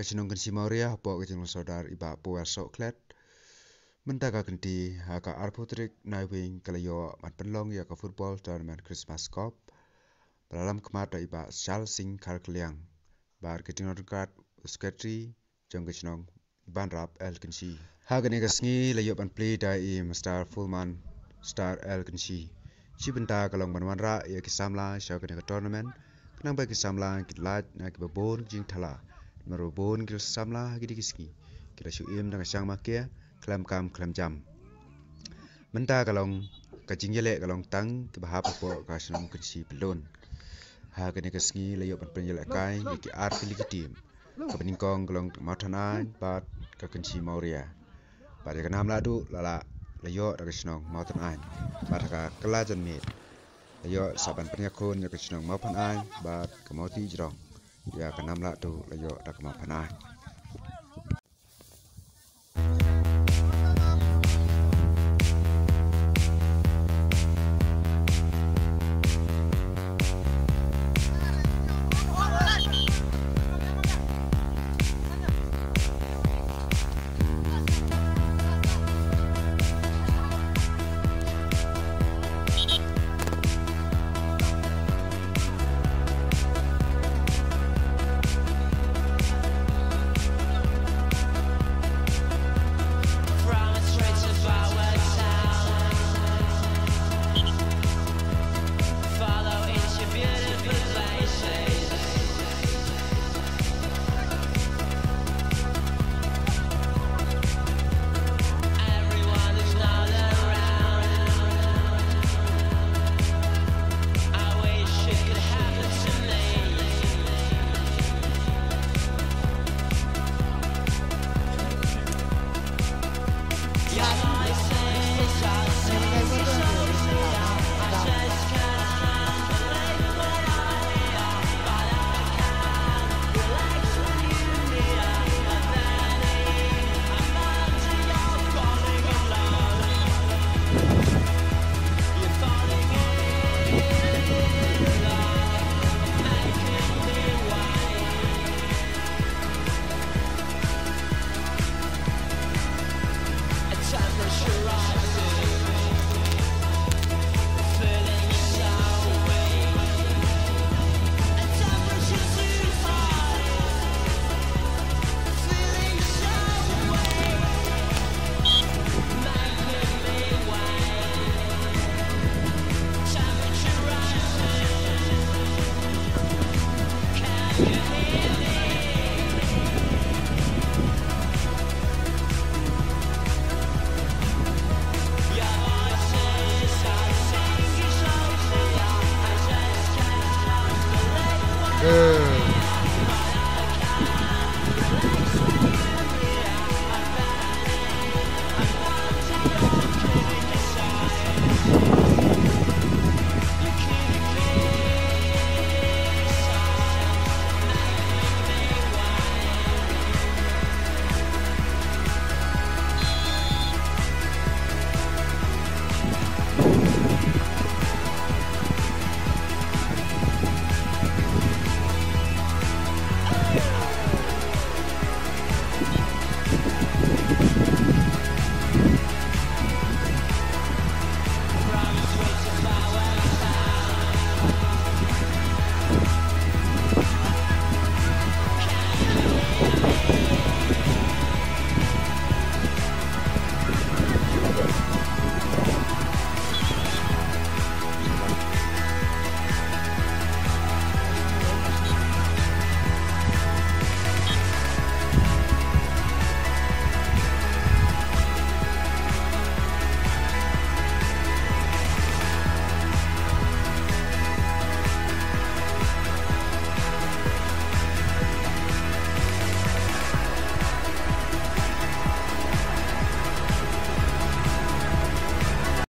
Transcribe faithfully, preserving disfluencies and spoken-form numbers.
Shnong Kynshi Mawria hapoh ka jinglong sordar i Bah Powell Sohkhlet. Mynta ka kynti ha ka arphew tarik Naiwieng ka la ïoh ban pynlong ïa ka football tournament Christmas Cup ba la lam khmat da i Bah Charles Singh Kharkliang bad ka jingrwai ryngkat u secretary jong ka shnong Banrap L Kynshi. Ha kane ka sngi la ïoh ban plie da i Mister Fulman Star L Kynshi. Shi bynta ka long ban wanrah ïa ki samla sha kane ka tournament, khnang ba ki samla kin lait na kiba bun ki jingthala. Namar ba bun ki samla ha kine ki sngi ki la shu im da ka shang makia khlem kam khlem jam. Mynta ka long ka jingïaleh ka long tang kiba hap hapoh ka shnong Kynshi Pyllun. Ha kane ka sngi la ïoh ban pynïalehkai ïa ki ar tylli ki team. Kaba nyngkong ka long Mawthanaiñ bad ka Kynshi Mawria. Bad ïa ka nam lahduh la lah la ïoh da ka shnong Mawthanaiñ. Bad ha ka kylla janmiet la ïoh sa ban pynïakhun ïa ka shnong Mawphanaiñ bad ka Mawtijrong. Ïa ka nam lahduh la ïoh da ka Mawphanaiñ.